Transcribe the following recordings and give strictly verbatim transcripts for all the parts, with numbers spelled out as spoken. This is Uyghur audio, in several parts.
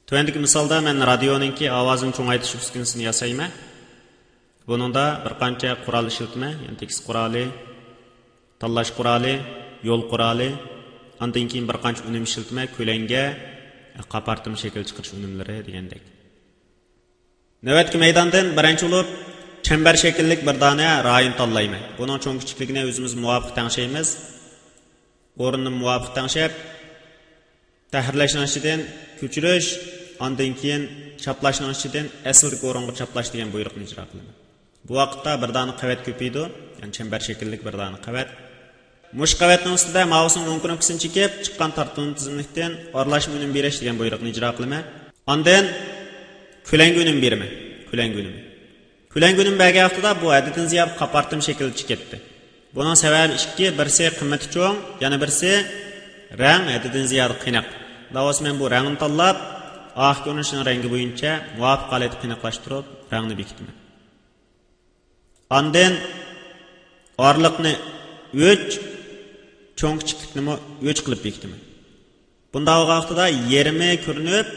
تۆۋەندىكى مىسالدا مەن رادىيونىڭكى ئاۋازىنى چوڭايتىش ئۈسكۈنىسىنى ياسايمەن. بۇنىڭدا بىر قانچە قورال ئىشلىتىمەن، يەنى تېكىست قورالى، تاللاش قورالى، يول قورالى، ئاندىن كېيىن بىر قانچە ئۈنۈم ئىشلىتىمەن، كۆلەڭگە، قاپارتما شەكىل چىقىرىش ئۈنۈملىرى دېگەندەك. نۆۋەتتىكى مەيداندىن بىرىنچى بولۇپ، چەمبەر شەكىللىك بىر دانە رايون تاللايمەن. بۇنىڭ چوڭ كىچىكلىكىنى ئۆزىمىز مۇۋاپىق تەڭشەيمىز. ئورنىنى مۇۋاپىق تەڭشەپ، تەھرىرلەشنىڭ ئىچىدىن كۆچۈرۈش، ئاندىن كېيىن چاپلاشنىڭ ئىچىدىن ئەسلىدىكى ئورۇنغا چاپلاش دېگەن بۇيرۇقنى ئىجرا قىلىمەن. بۇ ۋاقىتتا بىر دانە قەۋەت كۆپىيىدۇ، يەنى چەمبەر شەكىللىك بىر دانە قەۋەت. مۇشۇ قەۋەتنىڭ ئۈستىدە مائۇسنىڭ ئوڭ كۇنۇپكىسىنى چېكىپ، چىققان تارتىلما تىزىملىكتىن ئارىلاشما ئۈنۈم بېرىش دېگەن بۇيرۇقنى ئىجرا قىلىمەن. ئاندىن كۆلەڭگە ئۈنۈم بېرىمەن. كۆلەڭگە ئۈنۈمى. كۆلەڭگە ئۈنۈم بەرگەن ۋاقتىدا بۇ ھەددىدىن زىيادە قاپارتما شەكىلدە چىقىدۇ. بۇنىڭ سەۋەبى ئىككى، بىرسى قىممىتى چوڭ، يەنە بىرسى رەڭ ھەددىدىن زىيادە قېنىق. شۇنداق بولسا مەن بۇ رەڭنى تاللاپ، ئارقا كۆرۈنۈشنىڭ رەڭگى بويىچە مۇۋاپىق ھالەتتە قېنىقلاشتۇرۇپ، رەڭنى بېكىتىمەن. ئاندىن ئارىلىقنى ئۈچ، چوڭ كىچىكلىكنىمۇ ئۈچ قىلىپ بېكىتىمەن. بۇنداق بولغان ۋاقتىدا يېرىمى كۆرۈنۈپ،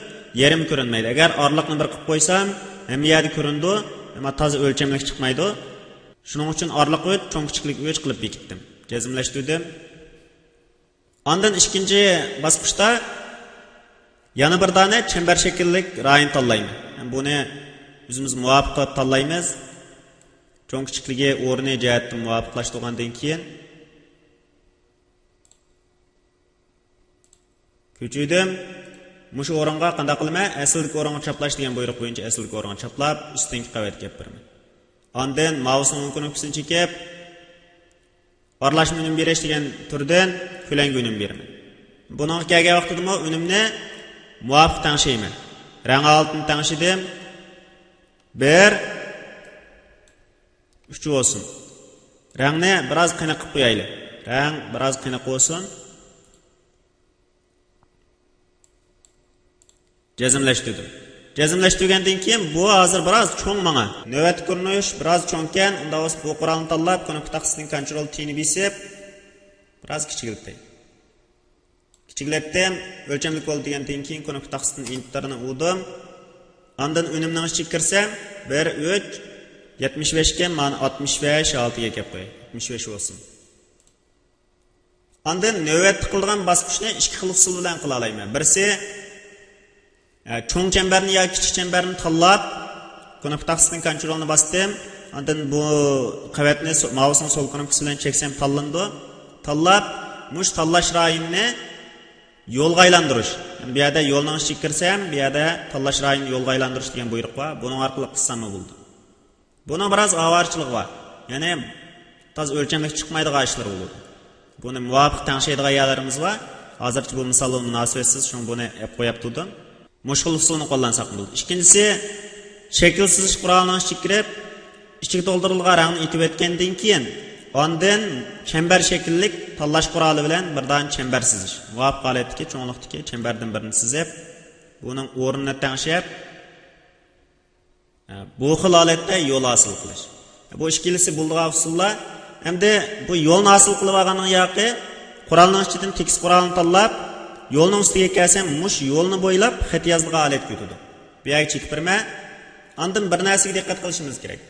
يېرىمى كۆرۈنمەيدۇ. ئەگەر ئارىلىقنى بىر قىلىپ قويسام، ھەممە يەردە كۆرۈنىدۇ، ئەمما تازا ئۆلچەملىك چىقمايدۇ. شۇنىڭ ئۈچۈن ئارىلىق ئۈچ، چوڭ كىچىكلىك ئۈچ قىلىپ بېكىتتىم. جەزملەشتۈردۈم. ئاندىن ئىككىنچى باسقۇچتا يەنە بىر دانە چەمبەر شەكىللىك رايون تاللايمەن. بۇنى ئۆزىمىز مۇۋاپىق قىلىپ تاللايمىز. چوڭ كىچىكلىكى، ئورنى جەھەتتىن مۇۋاپىقلاشتۇرغاندىن كېيىن، كۆچۈردۈم. مۇشۇ ئورۇنغا قانداق قىلىمەن؟ ئەسلىدىكى ئورۇنغا چاپلاش دېگەن بۇيرۇق بويىچە ئەسلىدىكى ئورۇنغا چاپلاپ، ئۈستۈنكى قەۋەتكە ئەپ بېرىمەن. ئاندىن مائۇسنىڭ ئوڭ كۇنۇپكىسىنى چېكىپ، ئارىلاشما ئۈنۈم بېرىش دېگەن تۈردىن كۆلەڭگە ئۈنۈم بېرىمەن. بۇنىڭغا كەلگەن ۋاقتىدىمۇ ئۈنۈمنى مۇۋاپىق تەڭشەيمەن. رەڭ ھالىتىنى تەڭشىدىم. بىر، ئۈچ بولسۇن. رەڭنى بىراز قېنىق قىلىپ قويايلى. رەڭ بىراز قېنىق بولسۇن. جەزملەشتۈردۈم. جەزملەشتۈرگەندىن كېيىن بۇ ھازىر بىراز چوڭ ماڭا. نۆۋەتتە كۆرۈنۈش بىراز چوڭكەن، ئۇنداق بولسا بۇ قورالنى تاللاپ، كۇنۇپكا تاختىسىدىن كونترول تىنى بېسىپ، بىراز كىچىكلىتەي. كىچىكلەتتىم، ئۆلچەملىك بولدى دېگەندىن كېيىن كۇنۇپكا تاختىسىدىن ئېنتېرنى ئۇردۇم. ئاندىن ئۈنۈمنىڭ ئىچىگە كىرسەم، بىر، ئۈچ، يەتمىش بەش ئىكەن، مانا ئاتمىش بەش ھالىتىگە كەپ قوياي. يەتمىش بەش بولسۇن. ئاندىن نۆۋەتتە قىلىدىغان باسقۇچنى ئىككى خىل ئۇسۇل بىلەن قىلالايمەن. بىرسى، ئە، چوڭ چەمبەرنى ياكى كىچىك چەمبەرنى تاللاپ، كۇنۇپكا تاختىسىدىن كونترولنى باستىم. ئاندىن بۇ قەۋەتنى سو-، مائۇسنىڭ سول كۇنۇپكىسى بىلەن چەكسەم تاللىنىدۇ. تاللاپ، مۇشۇ تاللاش رايونىنى يولغا ئايلاندۇرۇش. يەنى بۇ يەردە يولنىڭ ئىچىگە كىرسەم، بۇ يەردە تاللاش رايونىنى يولغا ئايلاندۇرۇش دېگەن بۇيرۇق بار. بۇنىڭ ئارقىلىق قىلساممۇ بولىدۇ. بۇنىڭ بىراز ئاۋارىچىلىقى بار. يەنى تازا ئۆلچەملىك چىقمايدىغان ئىشلار بولىدۇ. بۇنى مۇۋاپىق تەڭشەيدىغان يەرلىرىمىز بار. ھازىرچە بۇ مىسال بىلەن مۇناسىۋەتسىز، شۇڭا بۇنى ئەپ قويۇپ تۇردۇم. مۇشۇ خىل ئۇسۇلنى قوللانساق بولىدۇ. ئىككىنچىسى، شەكىل سىزىش قورالىنىڭ ئىچىگە كىرىپ، ئىچىگە تولدۇرۇلغان رەڭنى ئېتىۋەتكەندىن كېيىن، ئاندىن چەمبەر شەكىللىك تاللاش قورالى بىلەن بىر دانە چەمبەر سىزىش. مۇۋاپىق ھالەتتىكى، چوڭلۇقتىكى چەمبەردىن بىرنى سىزىپ، بۇنىڭ ئورنىنى تەڭشەپ، بۇ خىل ھالەتتە يول ھاسىل قىلىش. بۇ ئىككىلىسى بولىدىغان ئۇسۇللار. ئەمدى بۇ يولنى ھاسىل قىلىپ ئالغاننىڭ ياقى، قورالنىڭ ئىچىدىن تېكىست قورالىنى تاللاپ، يولنىڭ ئۈستىگە كەلسەم، مۇشۇ يولنى بويلاپ خەت يازىدىغان ھالەتكە ئۆتىدۇ. بۇ يەرگە چېكىپ بېرىمەن. ئاندىن بىر نەرسىگە دىققەت قىلىشىمىز كېرەك.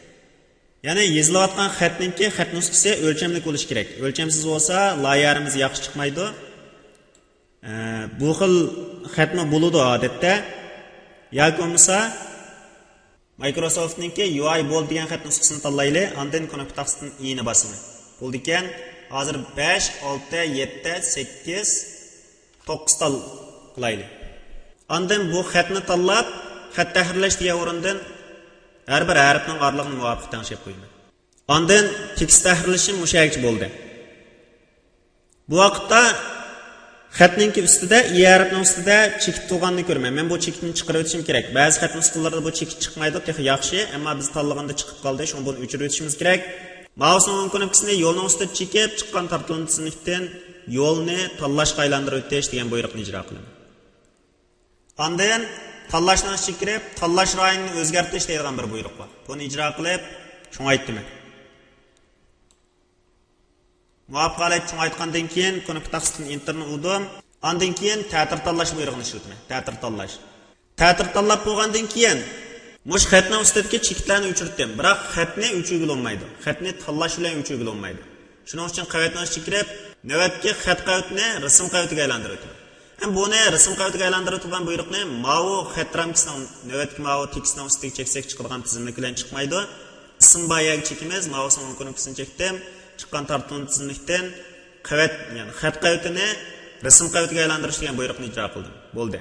يەنى يېزىلىۋاتقان خەتنىڭكى خەت نۇسخىسى ئۆلچەملىك بولۇشى كېرەك. ئۆلچەمسىز بولسا، لايىھەمىز ياخشى چىقمايدۇ. ئە، بۇ خىل خەتمۇ بولىدۇ ئادەتتە. ياكى بولمىسا، مايكروسوفتنىڭكى يۇ ئاي بولد دېگەن خەت نۇسخىسىنى تاللايلى، ئاندىن كۇنۇپكا تاختىسىدىن ئىنى باسىمەن. بولىدىكەن، ھازىر بەش، ئالتە، يەتتە، سەككىز، توققۇز تال قىلايلى. ئاندىن بۇ خەتنى تاللاپ، خەت تەھرىرلەش دېگەن ئورۇندىن ھەر بىر ھەرپنىڭ ئارىلىقىنى مۇۋاپىق تەڭشەپ قويىمەن. ئاندىن تېكىست تەھرىرلىشىم مۇشۇ يەرگىچە بولدى. بۇ ۋاقىتتا خەتنىڭكى ئۈستىدە، ئى ھەرپنىڭ ئۈستىدە چېكىت تۇرغاننى كۆرىمەن. مەن بۇ چېكىتنى چىقىرىۋېتىشىم كېرەك. بەزى خەت نۇسخىلىرىدا بۇ چېكىت چىقمايدۇ، تېخى ياخشى، ئەمما بىز تاللىغاندا چىقىپ قالدى، شۇڭا بۇنى ئۆچۈرۈۋېتىشىمىز كېرەك. مائۇسنىڭ ئوڭ كۇنۇپكىسىنى يولنىڭ ئۈستىدە چېكىپ، چىققان تارتىلما تىزىملىكتىن يولنى تاللاشقا ئايلاندۇرۇۋېتىش دېگەن بۇيرۇقنى ئىجرا قىلىمەن. ئاندىن تاللاشنىڭ ئىچىگە كىرىپ، تاللاش رايونىنى ئۆزگەرتىش دەيدىغان بىر بۇيرۇق بار. بۇنى ئىجرا قىلىپ، چوڭايتتىم. مۇۋاپىق ھالەتتە چوڭايتقاندىن كېيىن، كۇنۇپكا تاختىسىدىن ئېنتېرنى ئۇردۇم. ئاندىن كېيىن تەتۈر تاللاش بۇيرۇقىنى ئىشلىتىمەن. تەتۈر تاللاش. تەتۈر تاللاپ بولغاندىن كېيىن، مۇشۇ خەتنىڭ ئۈستىدىكى چېكىتلەرنى ئۆچۈرتتىم. بىراق خەتنى ئۆچۈرگىلى بولمايدۇ. خەتنى تاللاش بىلەن ئۆچۈرگىلى بولمايدۇ. شۇنىڭ ئۈچۈن قەۋەتنىڭ ئىچىگە كىرىپ، نۆۋەتتىكى خەت قەۋىتىنى رەسىم قەۋىتىگە ئايلاندۇرۇۋېتىڭ. ھەم بۇنى رەسىم قەۋىتىگە ئايلاندۇرۇۋېتىلغان بۇيرۇقنى ماۋۇ خەت رامكىسىنىڭ، نۆۋەتتىكى ماۋۇ تېكىستنىڭ ئۈستىگە چەكسەك چىقىدىغان تىزىملىك بىلەن چىقمايدۇ. ئىسىم بار يەرگە چېكىمىز، ماۋۇسىنىڭ ئوڭ كۇنۇپكىسىنى چەكتىم. چىققان تارتىلما تىزىملىكتىن قەۋەت، يەنى خەت قەۋىتىنى رەسىم قەۋىتىگە ئايلاندۇرۇش دېگەن بۇيرۇقنى ئىجرا قىلدىم. بولدى.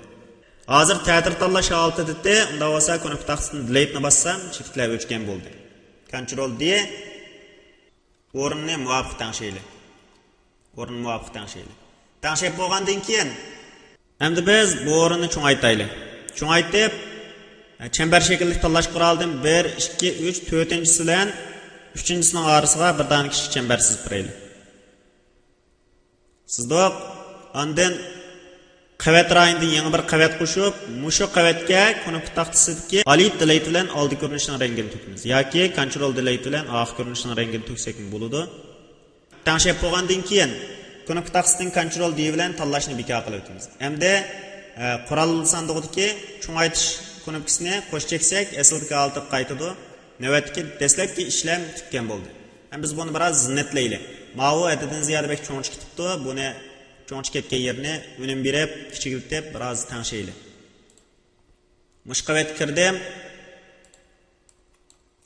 ھازىر تەتۈر تاللاش ھالىتىدە، ئۇنداق بولسا كۇنۇپكا تاختىسىدىن دېلېيتنى باسسام، چېكىتلەر ئۆچكەن بولدى. كونترول دې. ئورنىنى مۇۋاپىق تەڭشەيلى. ئورنىنى مۇۋاپىق تەڭشەيلى. تەڭشەپ بولغاندىن كېيىن، ئەمدى بىز بۇ ئورۇننى چوڭايتايلى. چوڭايتىپ، چەمبەر شەكىللىك تاللاش قورالىدىن بىر، ئىككى، ئۈچ، تۆتىنچىسى بىلەن ئۈچىنچىسىنىڭ ئارىسىغا بىر دانە كىچىك چەمبەر سىزىپ بېرەيلى. سىزدۇق. ئاندىن قەۋەت رايونىدىن يېڭى بىر قەۋەت قوشۇپ، مۇشۇ قەۋەتكە كۇنۇپكا تاختىسىدىكى ئالىيت دېلېيت بىلەن ئالدى كۆرۈنۈشنىڭ رەڭگىنى تۆكىمىز ياكى كونترول دېلېيت بىلەن ئارقا كۆرۈنۈشنىڭ رەڭگىنى تۆكسەكمۇ بولىدۇ. تەڭشەپ بولغاندىن كېيىن، كۇنۇپكا تاختىسىدىن كونترول دې بىلەن تاللاشنى بىكار قىلىۋېتىمىز. ئەمدى، ئە، قورال ساندۇقىدىكى چوڭايتىش كۇنۇپكىسىنى قوش چەكسەك، ئەسلىدىكى ھالىتىگە قايتىدۇ. نۆۋەتتىكى دەسلەپكى ئىشلەم پۈتكەن بولدى. ھەم بىز بۇنى بىراز زىننەتلەيلى. ماۋۇ ھەددىدىن زىيادە بەك چوڭچە كېتىپتۇ. بۇنى چوڭچە كەتكەن يېرىنى ئۈنۈم بېرىپ، كىچىكلىتىپ، بىراز تەڭشەيلى. مۇشۇ قەۋەتكە كىردىم.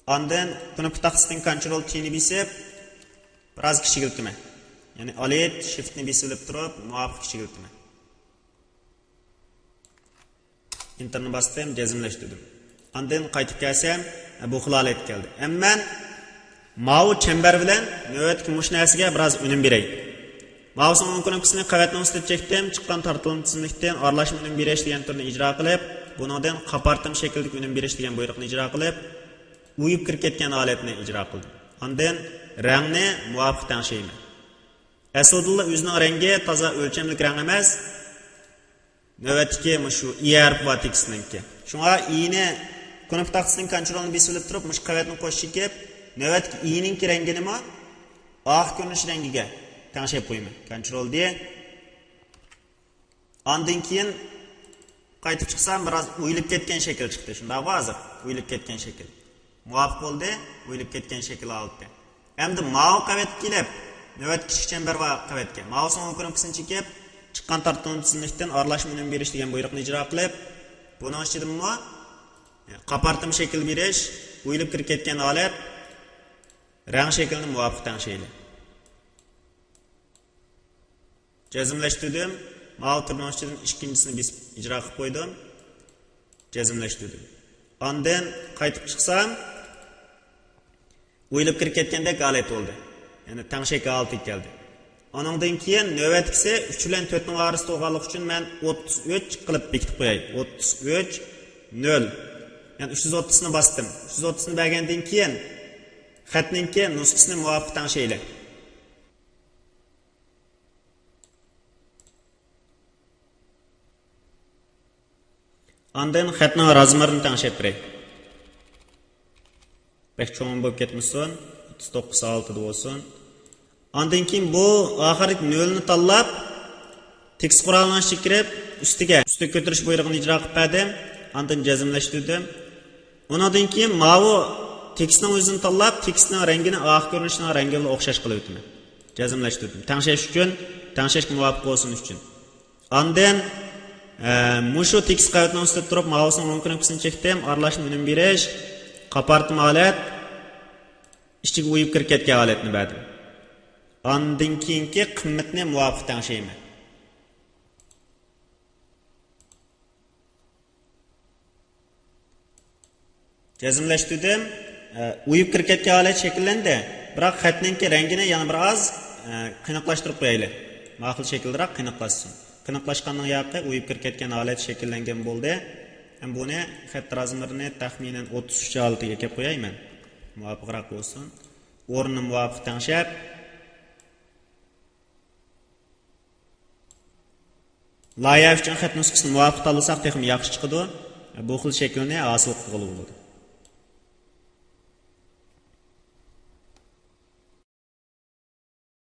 ئاندىن كۇنۇپكا تاختىسىدىن كونترول تېنى بېسىپ، بىراز كىچىكلىتىمەن. يەنى ئالىيت شىفتنى بېسىۋېلىپ تۇرۇپ، مۇۋاپىق كىچىكلىتىمەن. ئېنتېرنى باستىم، جەزملەشتۈردۈم. ئاندىن قايتىپ كەلسەم، بۇ خىل ھالەتكە كەلدى. ئەمما مەن ماۋۇ چەمبەر بىلەن نۆۋەتتىكى مۇشۇ نەرسىگە بىراز ئۈنۈم بېرەي. مائۇسنىڭ ئوڭ كۇنۇپكىسىنى قەۋەتنىڭ ئۈستىگە چەكتىم، چىققان تارتىلما تىزىملىكتىن ئارىلاشما ئۈنۈم بېرىش دېگەن تۈرنى ئىجرا قىلىپ، بۇنىڭدىن قاپارتما شەكىلدىكى ئۈنۈم بېرىش دېگەن بۇيرۇقنى ئىجرا قىلىپ، ئۇيۇپ كىرىپ كەتكەن ھالەتنى ئىجرا قىلدىم. ئاندىن رەڭنى مۇۋاپىق تەڭشەيمەن. ئەسلىدىلا ئۆزىنىڭ رەڭگى تازا ئۆلچەملىك رەڭ ئەمەس. نۆۋەتتىكى مۇشۇ ئى ھەرپى بار تېكىستنىڭكى. شۇڭا ئىنى كۇنۇپكا تاختىسىنىڭ كونترولىنى بېسىۋېلىپ تۇرۇپ، مۇشۇ قەۋەتنى قوش چېكىپ، نۆۋەتتىكى ئىنىڭكى رەڭگىنىمۇ ئارقا كۆرۈنۈش رەڭگىگە تەڭشەپ قويىمەن. كونترول دې. ئاندىن كېيىن قايتىپ چىقسام، بىراز ئويۇلۇپ كەتكەن شەكىل چىقتى. شۇنداقمۇ ھازىر؟ ئويۇلۇپ كەتكەن شەكىل. مۇۋاپىق بولدى. ئويۇلۇپ كەتكەن شەكىل ھالىتى. ئەمدى ماۋۇ قەۋەتكە كېلىپ، نۆۋەتتىكى كىچىك چەمبەر بار قەۋەتكە. مائۇسنىڭ ئوڭ كۇنۇپكىسىنى چېكىپ، چىققان تارتىلما تىزىملىكتىن ئارىلاشما ئۈنۈم بېرىش دېگەن بۇيرۇقنى ئىجرا قىلىپ، بۇنىڭ ئىچىدىنمۇ قاپارتما شەكىل بېرىش، ئويۇلۇپ كىرىپ كەتكەن ھالەت، رەڭ شەكلىنى مۇۋاپىق تەڭشەيلى. جەزملەشتۈردۈم. ماۋۇ تۈرنىڭ ئىچىدىن ئىككىنچىسىنى بېسىپ ئىجرا قىلىپ قويدۇم. جەزملەشتۈردۈم. ئاندىن قايتىپ چىقسام، ئويۇلۇپ كىرىپ كەتكەندەك ھالەت بولدى. يەنى تەڭشەك ھالىتىگە كەلدى. ئۇنىڭدىن كېيىن نۆۋەتتىكىسى ئۈچ بىلەن تۆتنىڭ ئارىسىدا بولغانلىقى ئۈچۈن مەن ئوتتۇز ئۈچ قىلىپ بېكىتىپ قوياي. ئوتتۇز ئۈچ، نۆل. يەنى ئۈچ يۈز ئوتتۇزنى باستىم. ئۈچ يۈز ئوتتۇزنى بەرگەندىن كېيىن خەتنىڭكى نۇسخىسىنى مۇۋاپىق تەڭشەيلى. ئاندىن خەتنىڭ رازمېرىنى تەڭشەپ بېرەي. بەك چوڭ بولۇپ كەتمىسۇن. ئوتتۇز توققۇز ئالتىدا بولسۇن. ئاندىن كېيىن بۇ ئاخىرقى نۆلنى تاللاپ، تېكىست قورالىنىڭ ئىچىگە كىرىپ، ئۈستىگە، ئۈستىگە كۆتۈرۈش بۇيرۇقىنى ئىجرا قىلىپ بەردىم. ئاندىن جەزملەشتۈردۈم. ئۇنىڭدىن كېيىن ماۋۇ تېكىستنىڭ ئۆزىنى تاللاپ، تېكىستنىڭ رەڭگىنى ئارقا كۆرۈنۈشنىڭ رەڭگى بىلەن ئوخشاش قىلىۋېتىمەن. جەزملەشتۈردۈم. تەڭشەش ئۈچۈن، تەڭشەشكە مۇۋاپىق بولسۇن ئۈچۈن. ئاندىن، ئە، مۇشۇ تېكىست قەۋىتىنىڭ ئۈستىدە تۇرۇپ، مائۇسنىڭ ئوڭ كۇنۇپكىسىنى چەكتىم، ئارىلاشما ئۈنۈم بېرىش، قاپارتما ھالەت، ئىچىگە ئۇيۇپ كىرىپ كەتكەن ھالەتنى بەردىم. ئاندىن كېيىنكى قىممىتىنى مۇۋاپىق تەڭشەيمەن. جەزملەشتۈردۈم. ئە، ئۇيۇپ كىرىپ كەتكەن ھالەت شەكىللەندى. بىراق خەتنىڭكى رەڭگىنى يەنە بىر ئاز، ئە، قېنىقلاشتۇرۇپ قويايلى. ماقۇل شەكىلدىراق قېنىقلاشسۇن. قېنىقلاشقاننىڭ ياقى ئۇيۇپ كىرىپ كەتكەن ھالەت شەكىللەنگەن بولدى. ھەم بۇنى خەت رازمېرىنى تەخمىنەن ئوتتۇز ئۈچ ھالىتىگە ئەكەپ قوياي مەن. مۇۋاپىقراق بولسۇن. ئورنىنى مۇۋاپىق تەڭشەپ، لايىھە ئۈچۈن خەت نۇسخىسىنى مۇۋاپىق تاللىساق تېخىمۇ ياخشى چىقىدۇ. بۇ خىل شەكىلنى ھاسىل قىلغىلى بولىدۇ.